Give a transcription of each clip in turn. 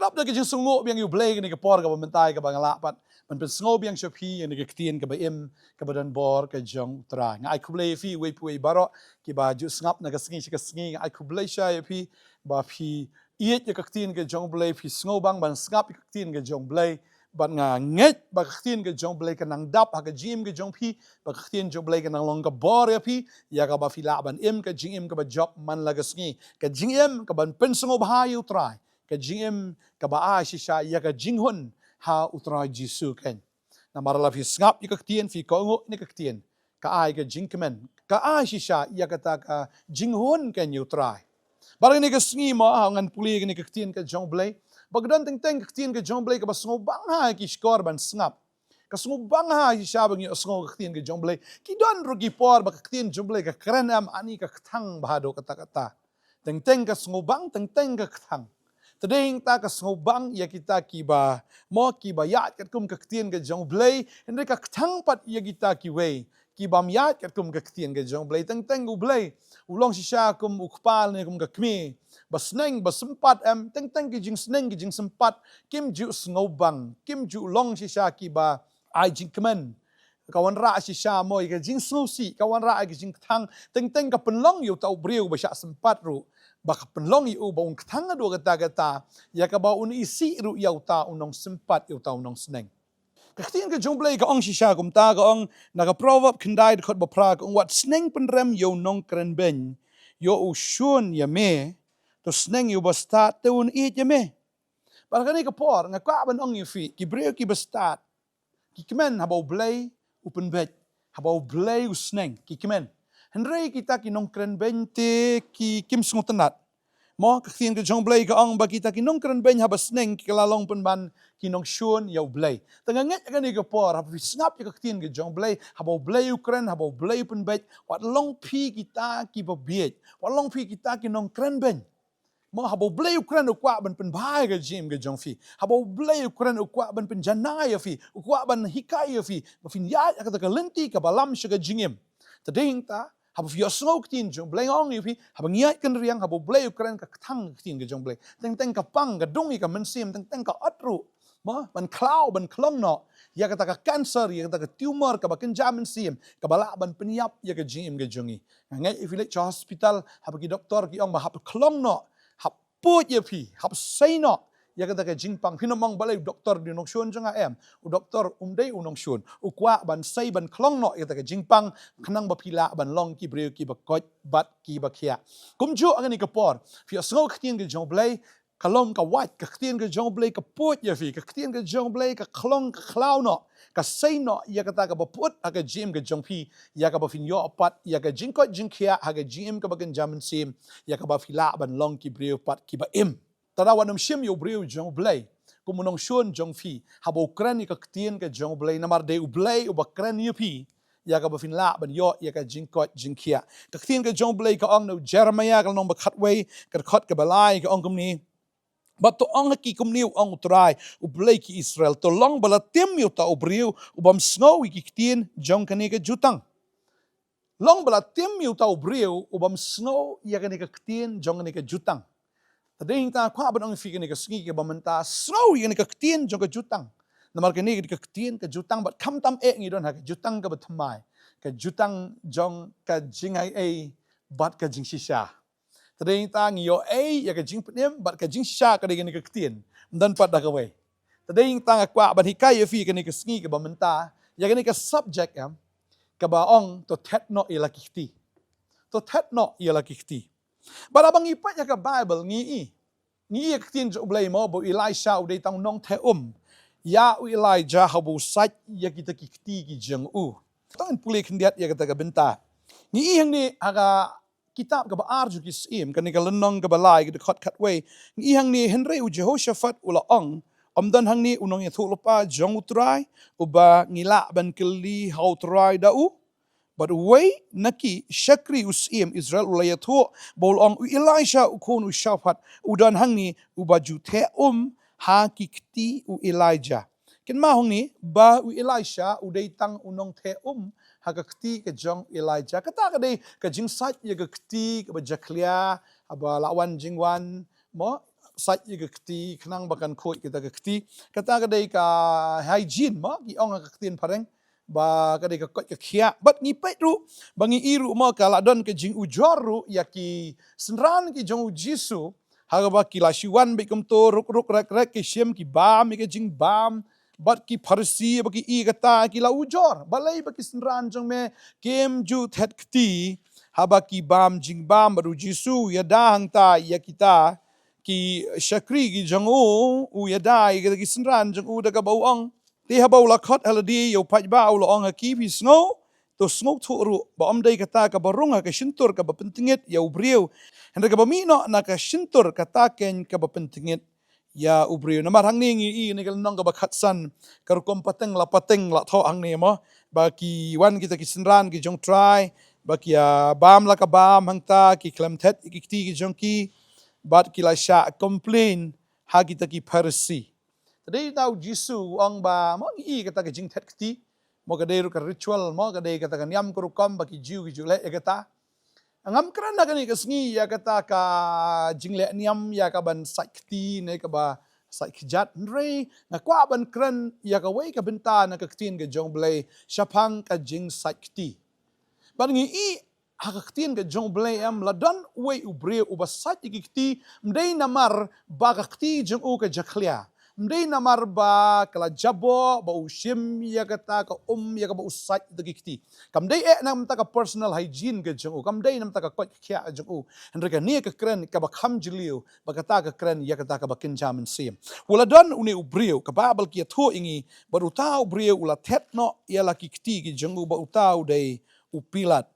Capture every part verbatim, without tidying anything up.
Ap da ka jingsngew biang ïa U Blei kane ka por kaba mynta kaba nga lah pat ban pynsngew biang sha phi ïa kane ka ktien kaba im kaba don bor ka jong U Trai. Nga ai khublei ïa phi uwei pa uwei baroh kiba ju sngap na ka sngi sha ka sngi. Nga ai khublei sha ïa phi ba phi ïeit ïa ka ktien ka jong U Blei, phi sngewbang ban sngap ïa ka ktien ka jong U Blei. Bad nga ngeit ba ka ktien ka jong U Blei ka nang dap ha ka jingim ka jong phi, ba ka ktien jong U Blei ka nang long ka bor ïa phi, ïa kaba phi lah ban im ka jingim kaba jop man la ka sngi, ka jingim kaban pynsngewbha ïa U Trai, ka jingim kaba ai shisha ïa ka jinghun ha U Trai Jisu keiñ. Namar la phi sngap ïa ka ktien, phi kohnguh ïa ka ktien, ka ai ka jingkmen, ka ai shisha ïa kata ka jinghun keiñ ïa U Trai. Bad ha kane ka sngi mo, ha ngan pule ïa kane ka ktien ka jong U Blei, ba ka don teng teng ka ktien ka jong U Blei kaba sngewbang ha ki shkor ban sngap. Ka sngewbang ha shisha ba ngi ïohsngew ka ktien ka jong U Blei. Ki don ruh ki por ba ka ktien jong U Blei ka kren em, ani ka kthang bha haduh katta katta. Teng teng ka sngewbang, teng teng ka kthang. Te dei hangta ka sngewbang ïa kita kiba, mo, kiba ïaid katkum ka ktien ka jong U Blei, hynrei ka kthang pat ïa kita kiwei kibym ïaid katkum ka ktien ka jong U Blei. Teng teng U Blei u long shisha kum u kpa ne kum ka kmie ba sneng ba sympat em. Teng teng ki jingsneng ki jingsympat kim ju sngewbang, kim ju long shisha kiba ai jingkmen. Ka wanrah shisha mo ïa ka jingsngewsih, ka wanrah ïa ka jingkthang. Teng teng ka pynlong ïa uta u briew ba shah sympat ruh, ba ka pynlong ïa u ba un kthang haduh katta katta, ïa kaba un isih ruh ïa uta u nongsympat, ïa uta u nongsneng. Ka ktien ka jong U Blei ka ong shisha kumta, ka ong na ka Proverb khyndai dkhot ba phra, ka ong, wat sneng pynrem ïa u nongkrenbeiñ, ïoh u shun ïa me, to sneng ïa u bastad te un ïeit ïa me. Bad ha kane ka por nga kwah ban ong ïa phi, ki briew kiba stad ki kmen haba U Blei u pynbeit, haba U Blei u sneng, ki kmen. Hynrei kita ki nongkrenbeiñ te ki kim sngewtynnat. Mo, ka ktien ka jong U Blei ka ong ba kita ki nongkrenbeiñ haba sneng ki la long pynban ki nongshun ïa U Blei. Te nga ngeit ha kane ka por haba phi sngap ïa ka ktien ka jong U Blei, haba U Blei u kren, haba U Blei u pynbeit, wat long phi kita kiba bieit, wat long phi kita ki nongkrenbeiñ. Mo, haba U Blei u kren u kwah ban pynbha ïa ka jingim ka jong phi. Haba U Blei u kren u kwah ban pynjanai ïa phi, u kwah ban hikai ïa phi ba phin ïaid ha kata ka lynti kaba lam sha ka jingim. Te dei hangta haba phi ïohsngew ka ktien jong U Blei, nga ong ïa phi, haba ngi ïaid kynriang, haba U Blei u kren ka kthang ka ktien ka jong U Blei. Teng teng ka pang, ka dung ïa ka mynsiem, teng teng ka ot ruh, mo, ban khlaw, ban khlong noh ïa kata ka cancer, ïa kata ka tumor kaba kynja mynsiem, kaba lah ban pynïap ïa ka jingim ka jong ngi. Nga ngeit ïa phi leit sha hospital, haba ki doktor ki ong ba hap khlong noh, hap puid ïa phi, hap sei noh ïa kata ka jingpang. Phin ym ong balei, u doktor dei u nongshun jong nga em? U doktor um dei u nongshun, u kwah ban sei, ban khlong noh ïa kata ka jingpang, khnang ba phi lah ban long ki briew kiba koit bad kiba khiah. Kumjuh ha kane ka por phi ïohsngew ka ktien ka jong U Blei, ka long ka wait, ka ktien ka jong U Blei ka puid ïa phi, ka ktien ka jong U Blei ka khlong, ka khlaw noh, ka sei noh ïa kata kaba put ha ka jingim ka jong phi, ïa kaba phin ïoh pat ïa ka jingkoit jingkhiah ha ka jingim kaba kynja mynsiem, ïa kaba phi lah ban long ki briew pat kiba im. Te wat nym shim ïa u briew jong U Blei kum u nongshun jong phi haba u kren ïa ka ktien ka jong U Blei, namar dei U Blei uba kren ïa phi, ïa kaba phin lah ban ïoh ïa ka jingkoit jingkhiah. Ka ktien ka jong U Blei ka ong na u Jeremiah ka lynnong ba khatwei, ka dkhot kaba lai, ka ong kumne: Bad to ong ha ki, kumne u ong U Trai, U Blei ki Israel, to long ba la tim ïa uta u briew u bym sngew ïa ki ktien jong kane ka jutang. Long ba la tim ïa uta u briew u bym sngew ïa kane ka ktien jong kane ka jutang. Te dei hangta kwah ban ong ïa phi kane ka sngi kaba mynta, sngew ïa kane ka ktien jong ka jutang. Namar kane ka ktien ka jutang, bad khamtam eh ngi don ha ka jutang kaba thymmai, ka jutang jong ka jingai ei bad ka jingshisha. Te dei hangta ngi ïoh ei ïa ka jingpynim bad ka jingshisha, ka dei kane ka ktien. Ym don pat da kawei. Te dei hangta nga kwah ban hikai ïa phi kane ka sngi kaba mynta ïa kane ka subject, em, kaba ong to thet noh ïa la ki kti. To thet noh ïa la ki kti. Bad haba ngi peit ïa ka Bible ngi i, ngi i ïa ka ktien jong U Blei mo, ba u Elisha u dei tang u nongtheh um ïa u Elijah haba u sait ïa kita ki kti ki jong u. To ngin pule khyndiat ïa kata ka bynta. Ngi i hangne ha ka kitab kaba ar jong ki Syiem, kane ka lynnong kaba lai, ka dkhot khatwei, ngi i hangne: Hynrei u Jehoshaphat u la ong, ym don hangne u nongïathuhlypa jong U Trai uba ngi lah ban kylli ha U Trai da u? Bad uwei na ki shakri u syiem Israel u la ïathuh bad u la ong, u Elisha u khun u Shaphat u don hangne, uba ju theh um ha ki kti u Elijah. Kynmaw hangne ba u Elisha u dei tang u nongtheh um ha ka kti ka jong u Elijah. Kata ka dei ka jingsait ïa ka kti kaba jakhlia, haba la wan jingwan, mo, sait ïa ka kti, khnang ba kan khuid kita ka kti. Kata ka dei ka hygiene mo, ki ong ha ka ktien phareng, ba ka dei ka koit ka khiah. Bad ngi peit ruh, ba ngi i ruh mo ka la don ka jingujor ruh ïa ki synran ki jong u Jisu, ha kaba ki la shu wan beit kumto, ruk ruk rek rek ki shim ki bam ïa ka jingbam. Bad ki Pharisi ba ki i kata ki la ujor, balei ba ki synran jong me kim ju thet kti haba ki bam jingbam? Bad u Jisu u ïada hangta ïa kita ki shakri ki jong u, u ïada ïa kita ki synran jong u da kaba u ong. Te haba u la khot ha lade ïa u paidbah u la ong ha ki, phi sngew, to sngewthuh ruh ba ym dei kata kaba rung ha ka shyntur kaba pyntngit ïa u briew, hynrei kaba mih noh na ka shyntur kata keiñ kaba pyntngit ïa u briew. Namar hangne ngi i ne ka lynnong kaba khatsan, ka rukom pateng la pateng la thoh hangne mo, ba ki wan kita ki synran ki jong u Trai, ba ki ïa bam la ka bam hangta, ki khlem thet ïa ki kti ki jong ki, bad ki la shah complain ha kita ki Pharisi. Te dei da u Jisu u ong ba mo ngi i kata ka jingthet kti, mo ka dei ruh ka ritual, mo ka dei kata ka niam ka rukom ba ki Jiw ki ju leh ïa kata. Ngam kren ha kane ka sngi ïa kata ka jingleh niam ïa ka ban sait kti ne kaba sait kjat, hynrei nga kwah ban kren ïa kawei ka bynta na ka ktien ka jong u Blei shaphang ka jingsait kti. Bad ngi i ha ka ktien ka jong u Blei em, la don uwei u briew uba sait ïa ki kti, ym dei namar ba ka kti jong u ka jakhlia, ym dei namar ba ka la jaboh ba u shim ïa kata ka um ïa kaba u sait ïa ki kti. Kam dei eh na ka bynta ka personal hygiene ka jong u, kam dei na ka bynta ka koit ka khiah ka jong u. Hynrei kane ka kren kaba kham jylliew, ba kata ka kren ïa kata kaba kynja mynsiem. U la don une u briew, ka Baibl ka ïathuh ïa ngi, bad uta u briew u la thet noh ïa la ki kti ki jong u, bad uta u dei u Pilat.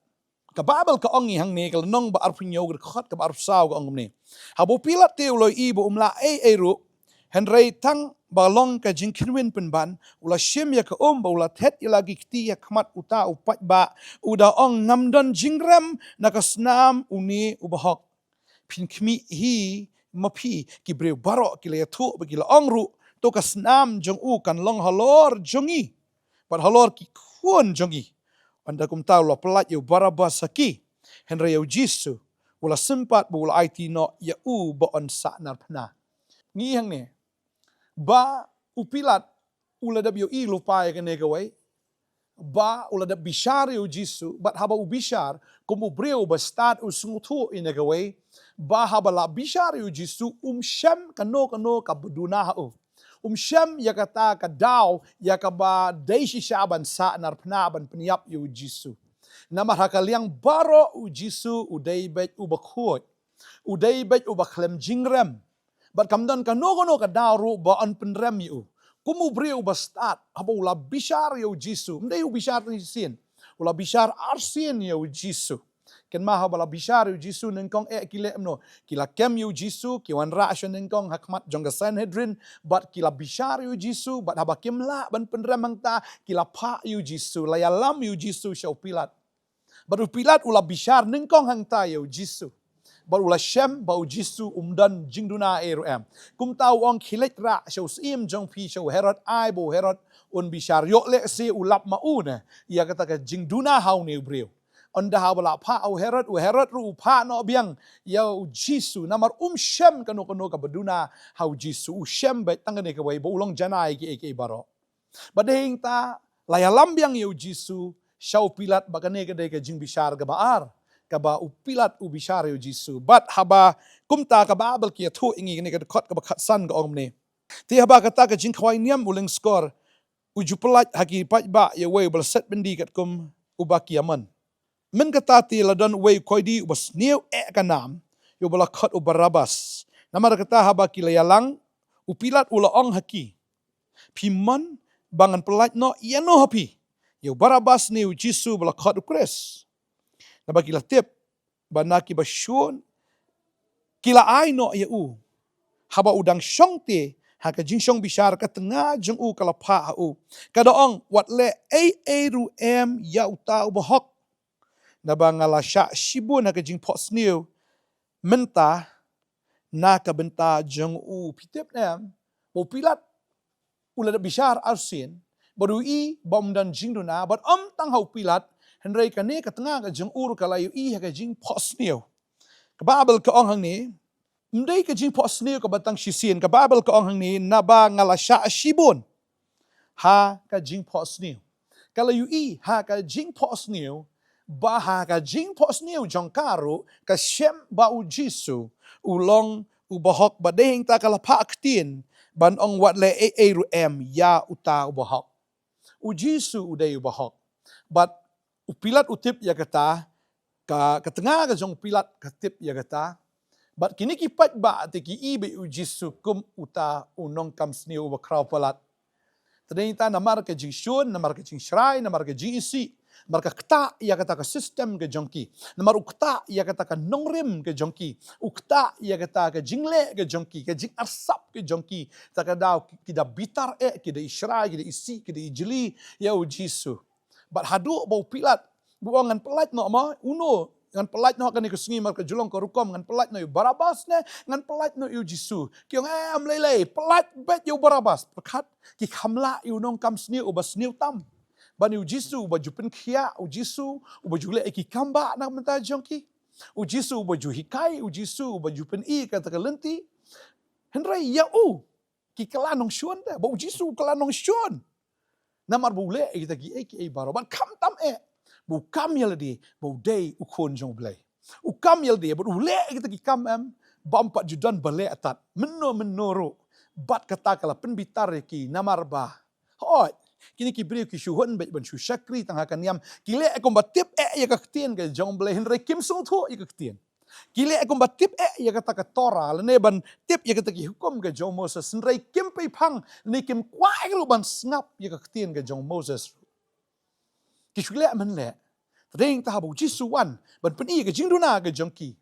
Ka Baibl ka ong ngi hangne, ka lynnong ba arphew hynñiew, ka dkhot kaba arphew saw ka ong kumne: Haba u Pilat te u la ïohi ba um lah ei ei ruh, hynrei tang ba long ka jingkhynwin pynban, u la shim ïa ka um bad u la thet ïa la ki kti ha khmat uta u paidbah, u da ong, ngam don jingrem na ka snam une u bahok. Phin khmih hi ma phi, ki briew baroh ki la ïathuh bad ki la ong ruh, to ka snam jong u kan long halor jong ngi bad halor ki khun jong ngi. Ynda kumta u la pyllait ïa u Barabbas ha ki, hynrei ïa u Jisu u la sympat bad u la aiti noh ïa u ba un sah narphna. Ngi i hangne ba u Pilat u la dep ïohi lypa ïa kane kawei, ba u la dep bishar ïa u Jisu, bad haba u bishar, kum u briew uba stad u sngewthuh ïa kane kawei, ba haba la bishar ïa u Jisu um shem kano kano kaba duna ha u. Um shem ïa kata ka daw ïa kaba dei shisha ban sah narphna ban pynïap ïa u Jisu. Namar ha ka liang baroh u Jisu u dei beit uba khuid, u dei beit uba khlem jingrem. Bad kam don kano kano ka daw ruh ba yn pynrem ïa u. Kum u briew uba stad, haba u la bishar ïa u Jisu, ym dei u bishar tang shisien, u la bishar arsien ïa u Jisu. Kynmaw, haba la bishar ïa u Jisu nyngkong eh ki leh kumno? Ki la kem ïa u Jisu, ki wanrah sha nyngkong ha khmat jong ka Sanhedrin, bad ki la bishar ïa u Jisu, bad haba kim lah ban pynrem hangta, ki la phah ïa u Jisu, la ïalam ïa u Jisu sha u Pilat. Bad u Pilat u la bishar nyngkong hangta ïa u Jisu, bad u la shem ba u Jisu um don jingduna ei ruh em. Kumta u ong, khie leit rah sha u syiem jong phi, sha u Herod, ai ba u Herod un bishar, ïoh lehse u lap ma u ne ïa kata ka jingduna ha une u briew. Ynda haba la phah ha u Herod, u Herod ruh u phah noh biang ïa u Jisu, namar um shem kano kano kaba duna ha u Jisu, u shem beit tang kane kawei ba u long janai kiei kiei baroh. Bad hangta la ïalam biang ïa u Jisu sha u Pilat, bad kane ka dei ka jingbishar kaba ar kaba u Pilat u bishar ïa u Jisu. Bad haba kumta ka Baibl ka ïathuh ïa ngi, kane ka dkhot kaba khatsan ka ong kumne: Te haba kata ka jingkhawai niam u lyngskor, u ju pyllait ha ki paidbah ïa uwei uba la set byndi katkum uba ki ïamon. Mynta kata te la don uwei u koidi uba sniew eh ka nam, ïa uba la khot u Barabbas. Namar kata haba ki la ïalang, u Pilat u la ong ha ki, phi mon ba ngan pyllait noh ïano ha phi, ïa u Barabbas ne u Jisu ba la khot u Khrist? Naba ki la tip ba na kiba shun ki la ai noh ïa u. Haba u dang shong te ha ka jingshong bishar, ka tnga jong u ka la phah ha u, ka da ong, wat leh ei ei ruh em ïa uta u bahok. Naba nga la shah shibun ha ka jingphohsniew mynta na ka bynta jong u. Phi tip ne em ba u Pilat u la dep bishar arsien, bad u ïohi ba um don jingduna, bad ym tang ha u Pilat, hynrei kane ka tnga ka jong u ruh ka la ïohi ha ka jingphohsniew. Ka Baibl ka ong hangne, Ym dei ka jingphohsniew kaba tang shisien, ka Baibl ka ong hangne, naba nga la shah shibun ha ka jingphohsniew. Ka la ïohi ha ka jingphohsniew, ba ha ka jingphohsniew jong ka ruh ka shem ba U Jisu u long u bahok, bad dei hangta ka la phah ktien ban ong, wat leh ei ei ruh em ïa uta u bahok. U Jisu u dei u bahok. Bad u Pilat u tip ïa kata, ka, ka tnga ka jong u Pilat ka tip ïa kata. Bad kine ki paidbah te ki i ba U Jisu kum uta u nongkam sniew uba khraw palat. Te dei ta namar ka jingshun, namar ka jingshrai, namar ka jingisih, namar ka ktah ïa kata ka system ka jong ki, namar u ktah ïa kata ka nongrim ka jong ki, u ktah ïa kata ka jingleh ka jong ki, ka jingarsap ka jong ki, ta ka daw ki, ki da bitar eh, ki da ishrai, ki da isih, ki da ijli ïa U Jisu. Bad haduh ba u Pilat u ong, ngan pyllait noh ma uno, ngan pyllait noh kane ka sngi mar ka ju long ka rukom, ngan pyllait noh ïa u Barabbas ne ngan pyllait noh ïa U Jisu? Ki ong, eh, ym lei lei, pyllait beit ïa u Barabbas. Pyrkhat, ki kham lah ïa u nongkam sniew uba sniew tam ban ïa U Jisu uba ju pynkhiah, U Jisu uba ju leh ïa ki kam bah na ka bynta jong ki, U Jisu uba ju hikai, U Jisu uba ju pyni kata ka lynti. Hynrei ïa u ki kylla nongshun te, ba U Jisu u kylla nongshun. Namar ba u leh ïa kita kiei kiei baroh, bad khamtam eh ba u kam ïa lade ba u dei u khun jong U Blei. U kam ïa lade bad u leh ïa kita ki kam em ba ym pat ju don ba leh tad mynno mynno ruh. Bad kata ka la pynbitar ïa ki, namar ba, hooid, kine ki briew ki shu hun beit ban shu shakri tang ha ka niam, ki leh kumba tip eh ïa ka ktien ka jong U Blei, hynrei kim sngewthuh ïa ka ktien. Ki leh kumba tip eh ïa kata ka Torah lane ban tip ïa kata ki hukum ka jong u Moses, hynrei kim pei phang lane kim kwah eh ruh ban sngap ïa ka ktien ka jong u Moses. Ki shu leh mynleh. Te dei ta haba U Jisu u wan ban pyni ïa ka jingduna ka jong ki,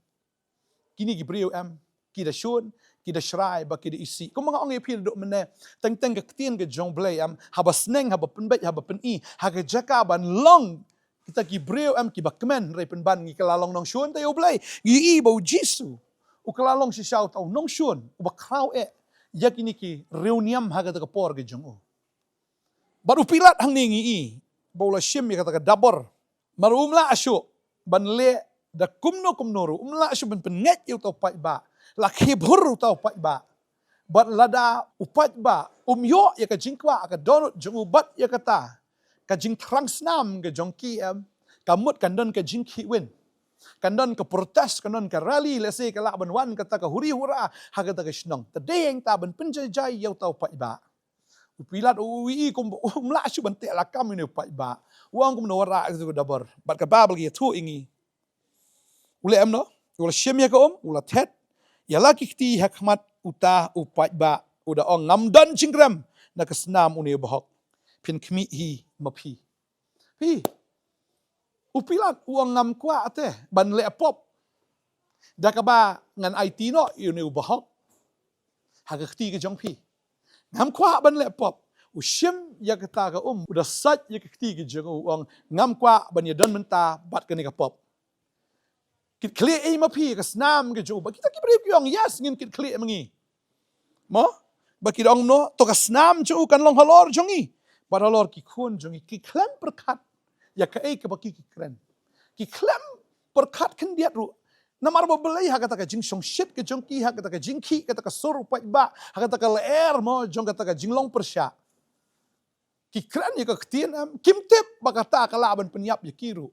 kine ki briew em ki da shun, ki da shrai bad ki da isih. Kumba nga ong ïa phi naduh mynne, teng teng ka ktien ka jong U Blei em, haba sneng, haba pynbeit, haba pyni, ha ka jaka ban long kita ki briew em kiba kmen, hynrei pynban ngi kylla long nongshun te ïa U Blei. Ngi i ba U Jisu u kylla long shisha uta u nongshun uba khraw eh ïa kine ki riewniam ha kata ka por ka jong u. Bad u Pilat hangne ngi i ba u la shim ïa kata ka dabor. Namar um lah shuh ban leh da kumno kumno ruh, um lah shuh ban pynngeit ïa uta u paidbah. La khie bhur uta u paidbah. Bad lada u paidbah um ïoh ïa ka jingkwah ka dohnud jong u bad ïa kata ka jingthrang snam ka jong ki em, ka mut kan don ka jingkhih win, kan don ka protest, kan don ka rally, lehse ka lah ban wan kata ka huri hura ha kata ka shnong. Te dei hangta ban pynjai jai ïa uta u paidbah. U Pilat u i kumba um lah shuh ban teh lakam ïa une u paidbah. U ong kumno, wanrah ïa kata ka dabor. Bad ka Baibl ka ïathuh ïa ngi, u leh em no, u la shim ïa ka um, u la thet ïa la ki kti ha khmat uta u paidbah, u da ong, ngam don jingkren na ka snam une u bahok. Phin khmih hi ma phi. Phi, u Pilat u ong, ngam kwah te ban leh pop da kaba ngan aiti noh ïa une u bahok ha ka kti ka jong phi. Ngam kwah ban leh pop. U shim ïa kata ka um, u da sait ïa ka kti ka jong u, u ong, ngam kwah ban ïadon bynta bad kane ka pop. Kitkhlieh ei ma phi ka snam ka jong u. Bad kita ki briew ki ong, yes, ngin kitkhlieh ma ngi. Mo? Bad ki da ong kumno, to ka snam jong u kan long halor jong ngi bad halor ki khun jong ngi. Ki khlem pyrkhat ïa kaei kaba ki, ki kren. Ki khlem pyrkhat khyndiat ruh. Namar ba balei ha kata ka jingshongshit ka jong ki, ha kata ka jingkhih kata ka sur u paidbah, ha kata ka lyer mo jong kata ka jinglong pyrshah, ki kren ïa ka ktien em, kim tip ba kata ka lah ban pynïap ïa ki ruh.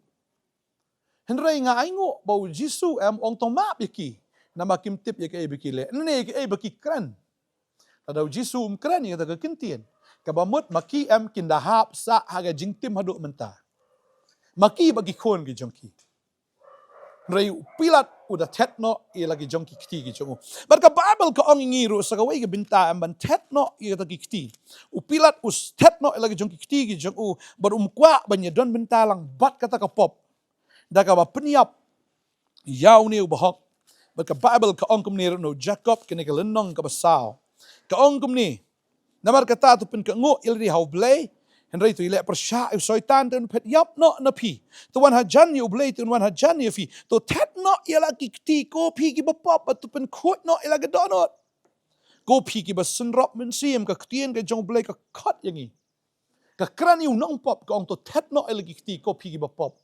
Hynrei nga ainguh ba U Jisu em u ong, to map ïa ki, namar kim tip ïa kaei ba ki leh ne ïa kaei ba ki kren. Lada U Jisu um kren ïa kata ka ktien, kaba mut ma ki em kin da hap sah ha ka jingtim haduh mynta, ma ki bad ki khun ki jong ki. Hynrei u Pilat u da thet noh ïa la ki jong ki kti ki jong u. Bad ka Baibl ka ong ïa ngi ruh sa kawei ka bynta em ban thet noh ïa kata ki kti. U Pilat u thet noh ïa la ki jong ki kti ki jong u bad um kwah ban ïadon bynta lang bad kata ka pop da kaba pynïap ïa une u bahok. Bad ka Baibl ka ong kumne ruh na u Jakob, kane ka lynnong kaba saw, ka ong kumne, namar kata to pynkohnguh ïa lade ha U Blei, hynrei to ïaleh pyrshah ïa u Soitan, te un phet ïap noh na phi. To wan hajan ïa U Blei, te un wan hajan ïa phi. To thet noh ïa la ki kti, ko phi kiba pop, bad to pynkhuid noh ïa la ka dohnud, ko phi kiba synrop mynsiem. Ka ktien ka jong U Blei ka khot ïa ngi. Ka kren ïa u nongpop, ka ong, to thet noh ïa la ki kti, ko phi kiba pop.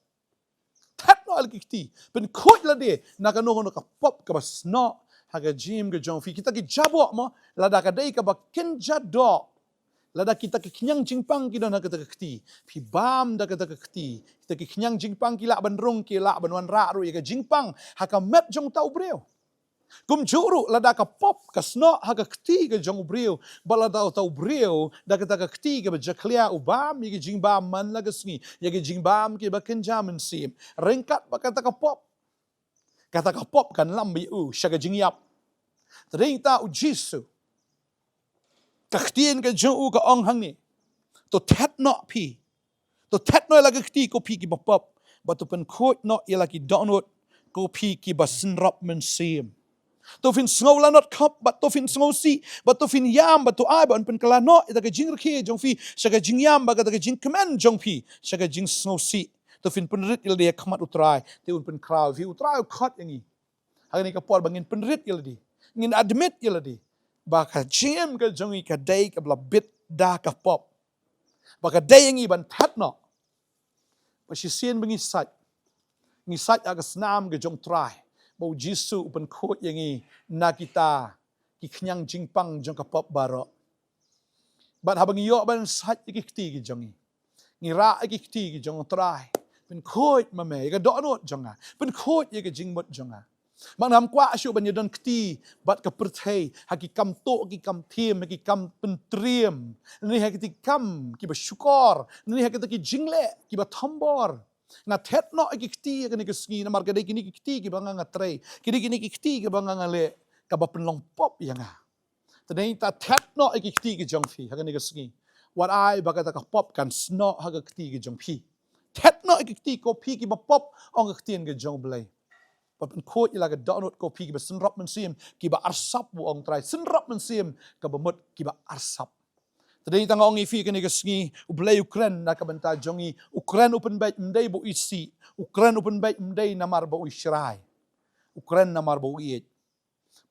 Thet noh ïa la ki kti, pynkhuid lade na kano kano ka pop kaba snoh ha ka jingim ka jong phi. Kita ki jaboh mo, lada ka dei kaba kynja doh, lada kita ki khñiang jingpang ki don ha kata ka kti, phi bam da kata ka kti. Kita ki khñiang jingpang ki lah ban rung, ki lah ban wanrah ruh ïa ka jingpang ha ka met jong uta u briew. Kumjuh ruh lada ka pop ka snoh ha ka kti ka jong u briew, bad lada uta u briew da kata ka kti kaba jakhlia u bam ïa ka jingbam man la ka sngi, ïa ka jingbam kiba kynja mynsiem, ryngkat bad kata ka pop, kata ka pop kan lam bad u sha ka jingïap. Te dei ta u Jisu, ka ktien ka jong u ka ong hangne, to thet noh phi, to thet noh ïa la ka kti ko phi kiba pop, bad to pynkhuid noh ïa la ki dohnud ko phi kiba synrop mynsiem. To phin sngew lanot khop, bad to phin sngewsih, bad to phin ïam, bad to ai ba yn pynkylla noh ïa ka jingrkhie jong phi sha ka jingïam, bad kata ka jingkmen jong phi sha ka jingsngewsih. To phin pynrit ïa lade ha khmat u Trai, te un pynkhraw ïa phi. U Trai u khot ïa ngi ha kane ka por ba ngin pynrit ïa lade, ngin admit ïa lade ba ka jingim ka jong ngi ka dei kaba la bit da ka pop, ba ka dei ïa ngi ban thet noh. Ba shisien ba ngi sait, ngi sait ha ka snam ka jong u Trai, ba u Jisu u pynkhuid ïa ngi na kita ki khñiang jingpang jong ka pop baroh. Bad haba ngi ïoh ban sait ïa ki kti ki jong ngi, ngi rah ïa ki kti ki jong u Trai, pynkhuid ma me ïa ka dohnud jong nga, pynkhuid ïa ka jingmut jong nga. Bad ngam kwah shuh ban ïa don kti bad ka pyrthei ha ki kam tuh ki kam thiem, ha ki kam pyntriem, ne ha kita ki kam kiba shukor, ne ha kita ki jingleh kiba thombor. Nga thet noh ïa ki kti ha kane ka sngi, namar ka dei kine ki kti kiba nga nga trei, ki dei kine ki kti kiba nga nga leh, kaba pynlong pop ïa nga. Te dei ta thet noh ïa ki kti ki jong phi ha kane ka sngi. Wat ai ba kata ka pop kan snoh ha ka kti ki jong phi. Thet noh ïa ki kti ko phi kiba pop, ong ka ktien ka jong u Blei. Bad pynkhuid ïa la ka dohnud ko phi kiba synrop mynsiem, kiba arsap, u ong u Trai, synrop mynsiem kaba mut kiba arsap. Te dei ta nga ong ïa phi kane ka sngi, u Blei u kren na ka bynta jong ngi, u kren u pynbeit, ym dei ba u isih, u kren u pynbeit ym dei namar ba u ishrai, u kren namar ba u ïeit.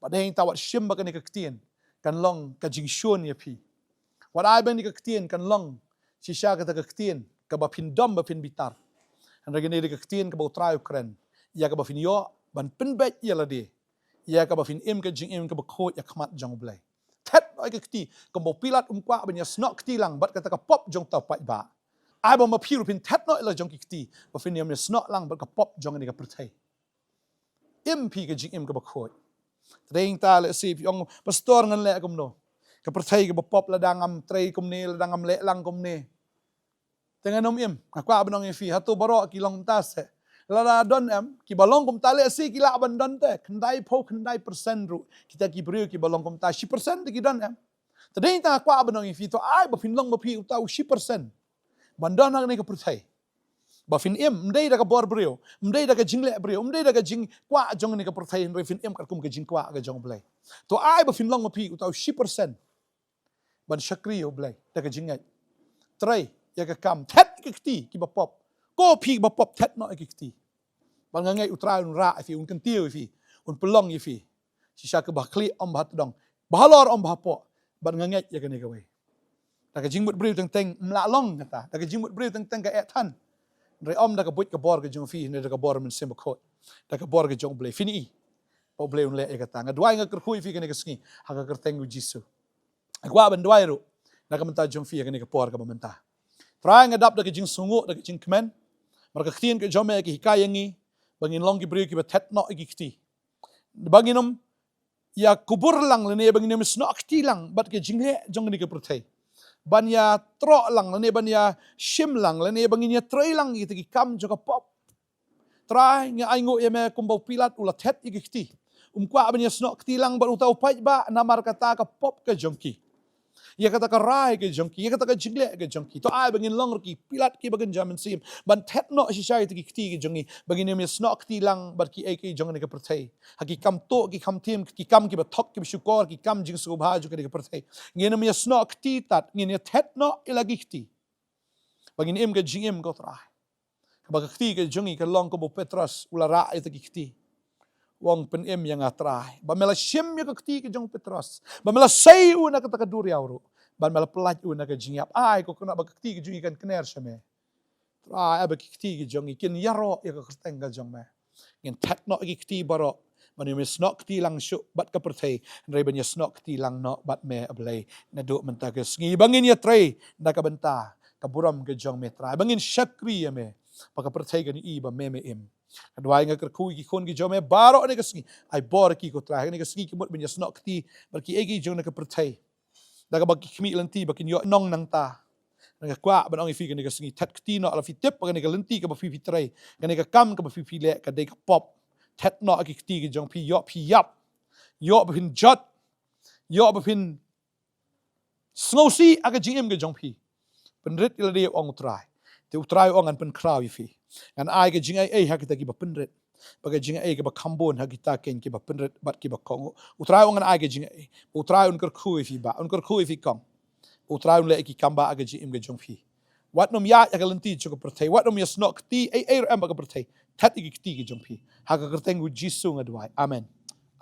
Bad dei ta wat shim ba kane ka ktien kan long ka jingshun ïa phi. Wat ai ba kane ka ktien kan long shisha kata ka ktien kaba phin dom ba phin bitar. Hynrei kane ka dei ka ktien kaba u Trai u kren ïa kaba phin ïoh ban pynbeit ïa lade, ïa kaba phin im ka jingim kaba khuid ha khmat jong u Blei. Thet noh ïa ki kti, kumba u Pilat um kwah ban ïa snoh kti lang bad kata ka pop jong uta u paidbah. Ai ba ma phi ruh phin thet noh ïa la jong ki kti, ba phin ïa snoh lang bad ka pop jong kane ka pyrthei. Im phi ka jingim kaba khuid. Te dei ta lehse phi ong, pastor, ngan leh kumno? Ka pyrthei kaba pop, lada ngam trei kumne, lada ngam leh lang kumne, te ngan ym im. Nga kwah ban ong ïa phi, hato baroh ki long kumta seh? Lada don em kiba long kumta, lehse ki lah ban don te khyndai phew khyndai persen ruh, kita ki briew kiba long kumta, shi persen te ki don em? Te dei ta nga kwah ban ong ïa phi, to ai ba phin long ma phi uta u shi persen ban don ha kane ka pyrthei. Ba phin im, ym dei da ka bor briew, ym dei da ka jingleh briew, ym dei da ka jingkwah jong kane ka pyrthei, hynrei phin im katkum ka jingkwah ka jong u Blei. To ai ba phin long ma phi uta u shi persen ban shakri ïa u Blei da ka jingngeit. Trei ïa ka kam, thet ïa ki kti kiba pop. Ko phi kiba pop, thet noh ïa ki kti. Bad nga ngeit u Trai un rah ïa phi, un kyntiew ïa phi, un pynlong ïa phi shisha kaba khlieh ym ba ha tdong, ba halor ym ba hapoh. Bad nga ngeit ïa kane kawei, da ka jingmut briew teng teng ym lah long kata, da ka jingmut briew teng teng ka eh than. Hynrei ym da ka buit ka bor ka jong phi, hynrei da ka bor Mynsiem Bakhuid, da ka bor ka jong u Blei. Phin i ba u Blei un leh ïa kata. Nga duwai, nga kyrkhu ïa phi kane ka sngi ha ka kyrteng u Jisu. Nga kwah ban duwai ruh na ka bynta jong phi ha kane ka por kaba mynta. Trai, nga dap da ka jingsngewnguh, da ka jingkmen, namar ka ktien ka jong me ka hikai ïa ngi ba ngin long ki briew kiba thet noh ïa ki kti, ba ngin ym ïa kubur lang lane ba ngin ym ïa snoh kti lang bad ka jingleh jong kane ka pyrthei, ban ïa troh lang lane ban ïa shim lang lane ba ngin ïa trei lang ïa kita ki kam jong ka pop. Trai, nga ainguh ïa me kumba u Pilat u la thet ïa ki kti, um kwah ban ïa snoh kti lang bad uta u paidbah namar kata ka pop ka jong ki, ïa kata ka rai ka jong ki, ïa kata ka jingleh ka jong ki. To ai ba ngin long ruh ki Pilat kiba kynja mynsiem, ban thet noh shisha ïa kita ki kti ka jong ngi, ba ngin ym ïa snoh kti lang bad kiei kiei jong kane ka pyrthei, ha ki kam tuh ki kam thiem, ki kam kiba thok kiba shukor, ki kam jingsngewbha jong kane ka pyrthei. Ngin ym ïa snoh kti tat, ngin ïa thet noh ïa la ki kti, ba ngin im ka jingim, ko Trai, kaba ka kti ka jong ngi ka long kumba u Petros u la rah ïa kita ki kti. U ong, pynim ïa nga Trai. Ba me la shim ïa ka kti ka jong u Petros, ba me la sei u na kata ka duriaw ruh, ba me la pyllait u na ka jingïap. Ai, ko Kynrad, ba ka kti ka jong ngi kan kner sha me. Trai, ai ba ki kti ki jong ngi kin ïaroh ïa ka kyrteng ka jong me. Ngin thet noh ïa ki kti baroh, ban ïa me snoh kti lang shuh bad ka pyrthei, hynrei ban ïa snoh kti lang noh bad me, A Blei, naduh mynta ka sngi, ba ngin ïatrei da ka bynta ka burom ka jong me, Trai, ba ngin shakri ïa me, ba ka pyrthei kan ïohi ba me, me im. Nga duwai, nga kyrkhu ïa ki khun ki jong me baroh ha kane ka sngi. Ai bor ïa ki, ko Trai, ha kane ka sngi ki mut ban ïa snoh kti bad kiei kiei ki jong kane ka pyrthei, da kaba ki khmih lynti ba kin ïoh nong nangta. Nga kwah ban ong ïa phi ha kane ka sngi, thet kti noh, lada phi tip ba kane ka lynti kaba phi, phi trei, kane ka kam kaba phi, phi leh ka dei ka pop, thet noh ha ki kti ki jong phi, ïoh phi ïap, ïoh ba phin jot, ïoh ba phin sngewsih ha ka jingim ka jong phi. Pynrit ïa lade, ong U Trai. Te U Trai u ong, ngan pynkhraw ïa phi. Ngan ai ka jingai ei ha kita kiba pynrit, bad ka jingai kaba kham bun ha kita keiñ kiba pynrit bad kiba kohnguh. U Trai u ong ngan ai ka jingai. U Trai un kyrkhu ïa phi bah, un kyrkhu ïa phi kong. U Trai un leh ïa ki kam bah ha ka jingim ka jong phi. Wat nym ïaid ha ka lynti jong ka pyrthei, wat nym ïa snoh kti ei ei ruh em bad ka pyrthei. Thet ïa ki kti ki jong phi. Ha ka kyrteng U Jisu nga duwai. Amen.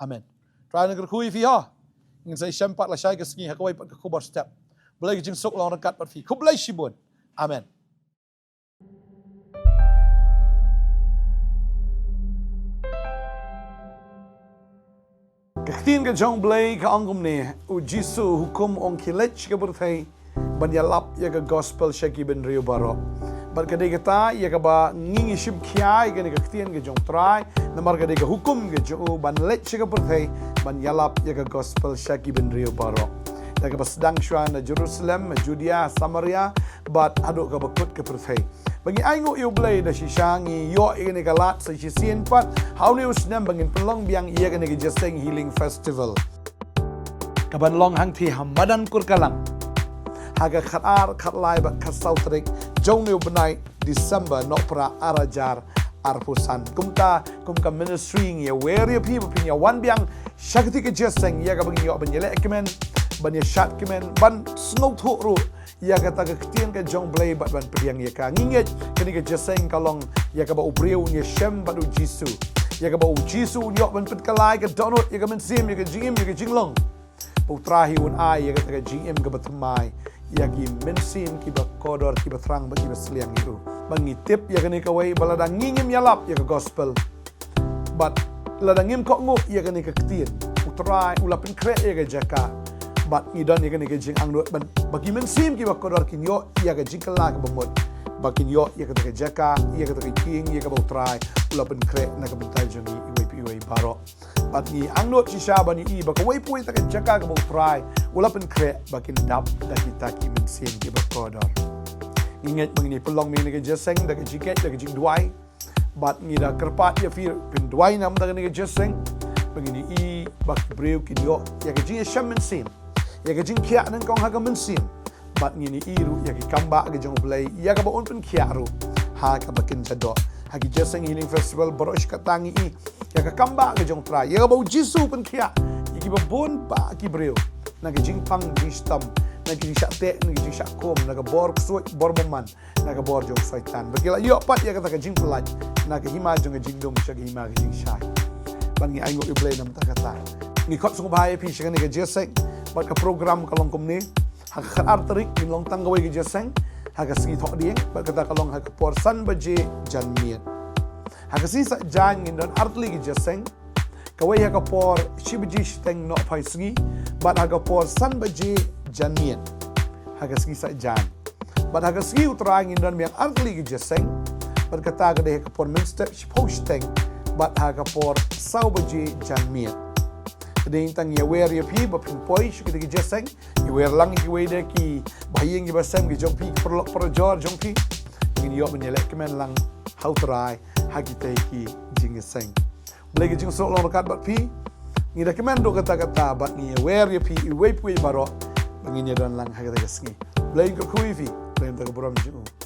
Amen. Trai un kyrkhu ïa phi ho. Ngin sa ïashem pat lashai ka sngi ha kawei pat ka khubor step. Blei ka jingsuk long ryngkat bad phi. Khublei shibun. Amen. Ka ktien ka jong U Blei ka ong kumne, U Jisu u hukum, ong, khie leit sha ka pyrthei ban ïalap ïa ka gospel sha ki bynriew baroh. Bad ka dei kata ïa kaba ngi ngi shim khia ïa kane ka ktien ka jong U Trai, namar ka dei ka hukum ka jong u ban leit sha ka pyrthei ban ïalap ïa ka gospel sha ki bynriew baroh. Da kaba sdang shuwa na Jerusalem, Judea, Samaria, bad haduh kaba kut ka pyrthei. Ba ngi ainguh ïa U Blei da shisha ngi ïoh ïa kane ka lad sa shisien pat ha une u snem ba ngin pynlong biang ïa kane ka Jingïaseng Healing Festival, kaban long hangtei ha madan Kurkalang ha ka khatar, khatlai bad khatsaw tarik jong une u bnai December, Nohprah, ar hajar arphew san. Kumta kum ka ministry ngi ïawer ïa phi ba phin ïa wan biang sha katei ka jingïaseng ïa kaba ngin ïoh ban ïaleh kmen, ban ïashad kmen, ban sngewthuh ruh ïa kata ka ktien ka jong U Blei bad ban pdiang ïa ka. Ngi ngeit kane ka jingïaseng ka long ïa kaba u briew un ïashem bad U Jisu, ïa kaba U Jisu un ïoh ban pynkylla ïa ka dohnud, ïa ka mynsiem, ïa ka jingim, ïa ka jinglong. Ba U Trai hi un ai ïa kata ka jingim kaba thymmai ïa ki mynsiem kiba kordor, kiba thrang bad kiba sliang ïa u. Ba ngi tip ïa kane kawei, ba lada ngi ngim ïalap ïa ka gospel, bad lada ngim kohnguh ïa kane ka ktien, U Trai u la pynkhreh ïa ka jaka. Bad ngi don ïa kane ka jingangnud ban, ba ki mynsiem kiba kordor kin ïoh ïa ka jingkylla kaba mut, ba kin ïoh ïa kata ka jaka, ïa kata ka ïing, ïa kaba U Trai u la pynkhreh na ka bynta jong ngi iwei pa iwei baroh. Bad ngi angnud shisha ban ïohi ba kawei pa kawei pat ka jaka kaba U Trai u la pynkhreh ba kin dap da kita ki mynsiem kiba kordor. Ngi ngeit ba ngin ïa pynlong ïa kane ka jingïaseng da ka jingkit, da ka jingduwai. Bad ngi da kyrpad ïa phi phin duwai namar kane ka jingïaseng, ba ngin ïohi ba ki briew kin ïoh ïa ka jingïashem mynsiem, ïa ka jingkhiah nyngkong ha ka mynsiem. Bad ngin ïohi ruh ïa ki kambah ka jong U Blei ïa kaba un pynkhiah ruh ha kaba kin jadoh. Ha ki Jingïaseng Healing Festival baroh shi katta ngi ïohi ïa ka kambah ka jong U Trai, ïa kaba U Jisu u pynkhiah ïa kiba bun bah ki briew na ka jingpang jingshitom, na ka jingshah teh, na ka jingshah khum, na ka bor ksuid, bor bymman, na ka bor jong u Soitan. Ba ki la ïoh pat ïa kata ka jingpyllait na ka hima jong ka jingdum sha ka hima ka jingshai. Bad ngi ainguh ïa U Blei namar kata. Ngi khot sngewbha ïa phi sha kane ka jingïaseng, bad ka program ka long kumne. Ha ka khatar tarik ngin long tang kawei ka jingïaseng ha ka sngi Thohdieng, bad kata ka long ha ka por san baje janmiet. Ha ka sngi Saitjaiñ ngin don artylli ka jingïaseng, kawei ha ka por shi baje shiteng nohphai sngi, bad ha ka por san baje janmiet ha ka sngi Saitjaiñ. Bad ha ka sngi U Trai ngin don biang artylli ka jingïaseng, bad kata ka dei ha ka por mynstep shiphew shiteng bad ha ka por saw baje janmiet. Te dei tang ïawer ïa phi ba phin poi sha kata ka jingïaseng. Ïawer lang ïa kiwei de ki bahaïing ki bahasem ki jong phi, ki paralok parajor jong phi, ngin ïoh ban ïaleh kmen lang ha U Trai ha kitei ki jingïaseng. Blei ka jingsuk long ryngkat bad phi. Ngi da kmen ruh katta katta bad ngi ïawer ïa phi iwei pa iwei baroh ba ngin ïadon lang ha kata ka sngi. Blei un kyrkhu ïa phi, Blei un ai ka burom jong u.